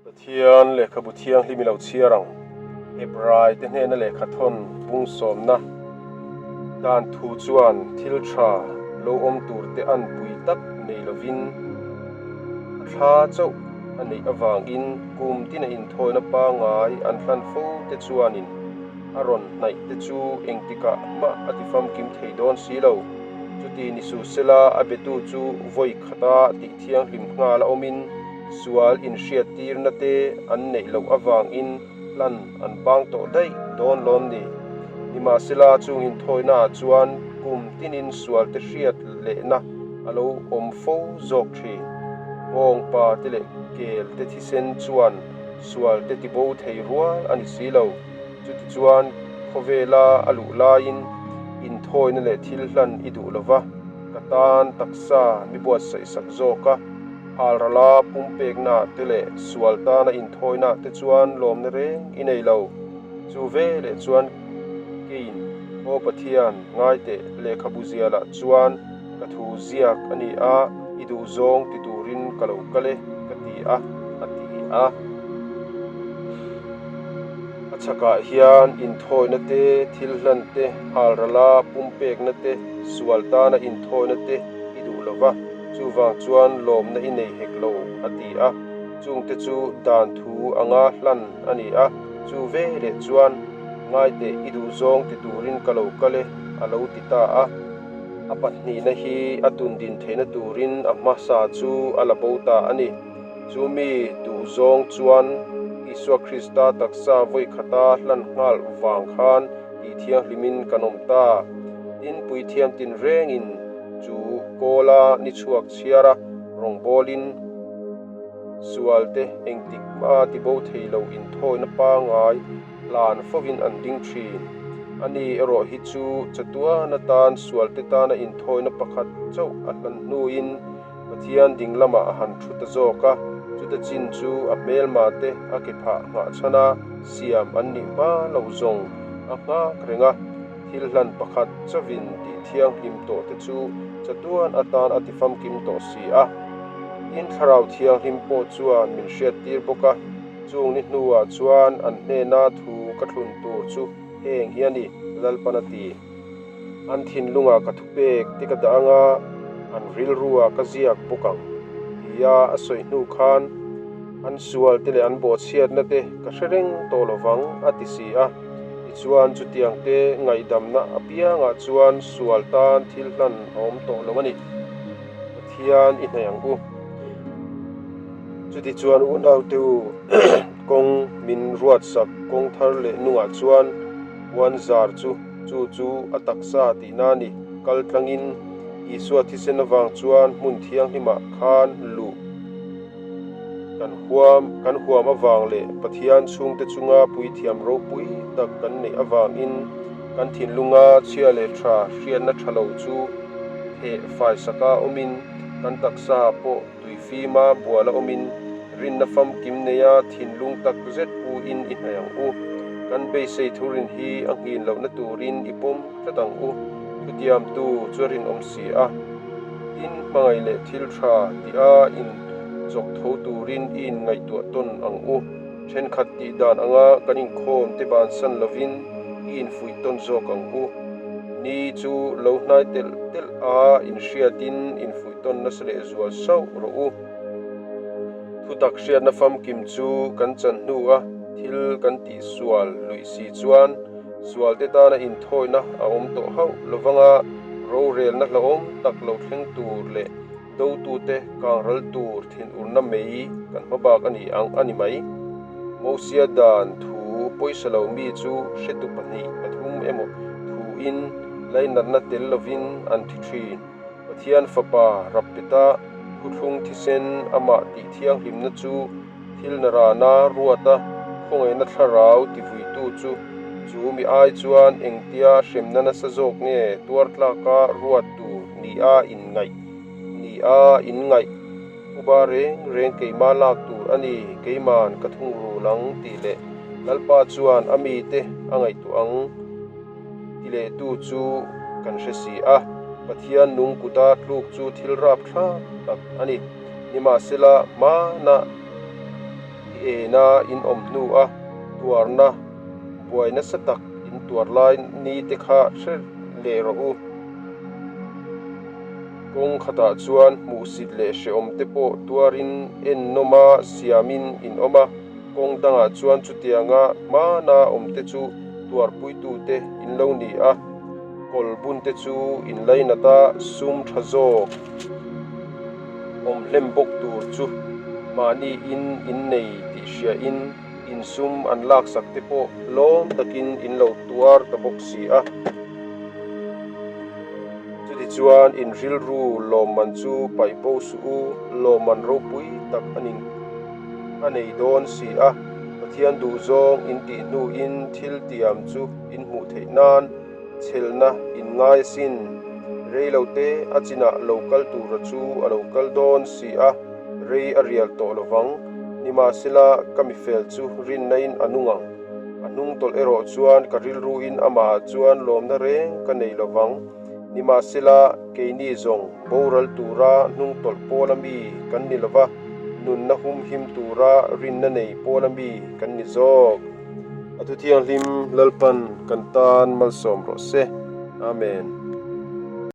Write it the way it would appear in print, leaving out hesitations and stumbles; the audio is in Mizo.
Pathian lehkhabu thianghlim i lo chhiar ang. Hebrai te hnena lehkha thawn pung sawmna dan thu chuan thil tha lo awm tur te an pui tak nei lovin a thla chauh a neih avangin kum tina inthawina pangngai an hlan fo te chuanin a rawn hnaih te chu engtikah mah a ti famkim thei dawn si lo. Chuti ni suh sela a betu chu vawi khata tih thianghlim nghal a awmin sual inhriattirna te an neih loh avangin hlan an bang tawh daih dawn lawm ni. Nimahsela chung inthawinaah chuan kum tinin sual te hriat lehna a lo awm fo zawk thin. Bawngpa te leh kel te thisen chuan sual te tibo thei rual a ni si lo. Chutichuan khawvela a luh laiin inthawina leh thil hlan i duh lova, ka tan taksa mi buatsaih sak zawk a. Halrala pumpekna te leh sual tana inthawina te chuan lawmna reng i nei lo. Chu veleh chuan keiin, Aw Pathian, ngai teh, lehkhabu zialah chuan ka thu ziak a ni a, i duhzawng ti turin ka lo kal e, ka ti a, a ti a. A chhakah hian inthawina te, thil hlan te, halrala pumpekna te, sual tana inthawina te i duh lo va. Chuvang chuan lawmna i nei hek lo, a ti a. Chungte chu dan thu anga hlan a ni a, chu veleh chuan ngaiteh i duhzawng ti turin ka lo kal e, a lo ti ta a. A pahnihna hi a tundin theihna turin a hmasa chu a la bo ta a ni. Chu mi duhzawng chuan Isua Krista taksa vawi khata hlan nghal vang khan tih thianghlimin kan awm ta. Tin, puithiam tinrengin chu kawla ni chhuak chhiar a, rawngbawlin sualte engtik hma tibo thei lo inthawina pangngai hlan fovin an ding thin. Ani erawh hi chu chatuan atan sualte tana inthawina pakhat chauh a hlan hnuin Pathian ding lamah a han thu ta zawk a, chuta chin chu a hmelma te a ke phah nghah chhan a, siam an nih hma lo zawng a nghak reng a. Thil hlan pakhat chauhin tih thianghlim tawh te chu chatuan atan a ti famkim tawh si a. Tin, Thlarau Thianghlim pawh chuan min hriattir bawk a, chung ni hnuah chuan an hnena thu ka thlun tur chu heng hi a ni, Lalpan a ti. An thinlungah ka thupek te ka dah anga an rilruah ka ziak bawk ang, tia a sawi hnu khan an sual te leh an bawhchhiatna te ka hre reng tawh lovang a ti si a. Tichuan chutiang te ngaihdamna apiangah chuan sual tan thil hlan a awm tawh lo a ni. Pathian i hnaih ang u. Chutichuan unaute u kawng min ruatsak kawng thar leh nungah chuan puan zar chu chu chu a taksa tihna a ni. Kal tlangin Isua thisen avang chuan hmun thianghlimah khan luh Kan huam kan huam avang leh Pathian chhungte chunga puithiam ropui tak kan neih avangin kan thinlunga chhia leh tha hriatna tha lo chu theh faisaka awmin kan taksa pawh tuifima buala awmin rinna famkim neia thinlung tak zet puin i hnaih ang u. Kan beisei thurin hi a nghin lohna turin i pawm tlat ang u. Thutiamtu chu a rinawm si a. Tin, hmangaih leh thil tha tih a in chawk tho turin i inngaihtuah tawn ang u. Thenkhat tih dan anga kan inkhawm te bansan lovin i infuih tawn zawk ang u. Ni chu lo hnai telh telh a inhriatin infuih tawn nasa leh zual sauh rawh u. Thutak hriatna famkim chu kan chan hnu a thil kan tihsual luih si chuan Sualte tana inthawina a awm tawh hauh lovanga rorelna hlauhawm tak lo thleng tur leh dotute kangral tur thinurna mei kan hma bak a ni ang a ni mai. Mosia dan thu pawisa lo mi chu hretu pahnih pathum emaw thuin lainatna tel lovin an thi thin. Pathian Fapa Rappeta thuthlung thisen amah tih thianghlimna chu Thil na rana ruata khawngaihna thlarau tivuitu chu chu mi ai chuan engtia hremna nasa zawk nge tuar tlaka ruat tur ni a inngaih ni a inngaih uba reng reng keima lak tur a ni keiman ka thungrul ang tih leh Lalpa chuan a mite a ngaihtuah ang ti lehtu chu kan hre si a, Pathian nung kuta tluk chu thil rap thlak tak a ni. Nimahsela, hmana ena in awm hnua tuarna buai nasa tak in tuar lai ni te kha hre leh rawh u. Kawng khatah chuan hmuhsit leh hrehawm te pawh tuarin ennawma siamin in awm a, kawng dangah chuan chutianga hmana awmte chu tuarpuitute in lo ni a, kawl bunte chu in lainat a, sum tha zawk awm hlem bawk tur chu mahni in in nei tih hriain in sum an laksak te pawh lawm takin in lo tuar ta bawk si a. Chutichuan in rilru lawmman chu paih bo suh u, lawmman ropui tak a ni a nei dawn si a, Pathian duhzawng in tih hnuin thil tiam chu in hmuh theih nan chhelna in ngai asin. Rei lo te a chinah lo kal tura chu a lo kal dawn si a, rei a rial tawh lo vang. Nimahsela ka mifel chu rinna-in a nung ang. A hnung tawlh erawh chuan ka rilruin amahah chuan lawmna reng ka nei lo vang. Nimahsela keini zawng boral tura hnung tawlh pawla mi kan ni lo va, nunna humhim tura rinna nei pawla mi kan ni zawk. A thu thianghlim Lalpan kan tan malsawm rawh se. Amen.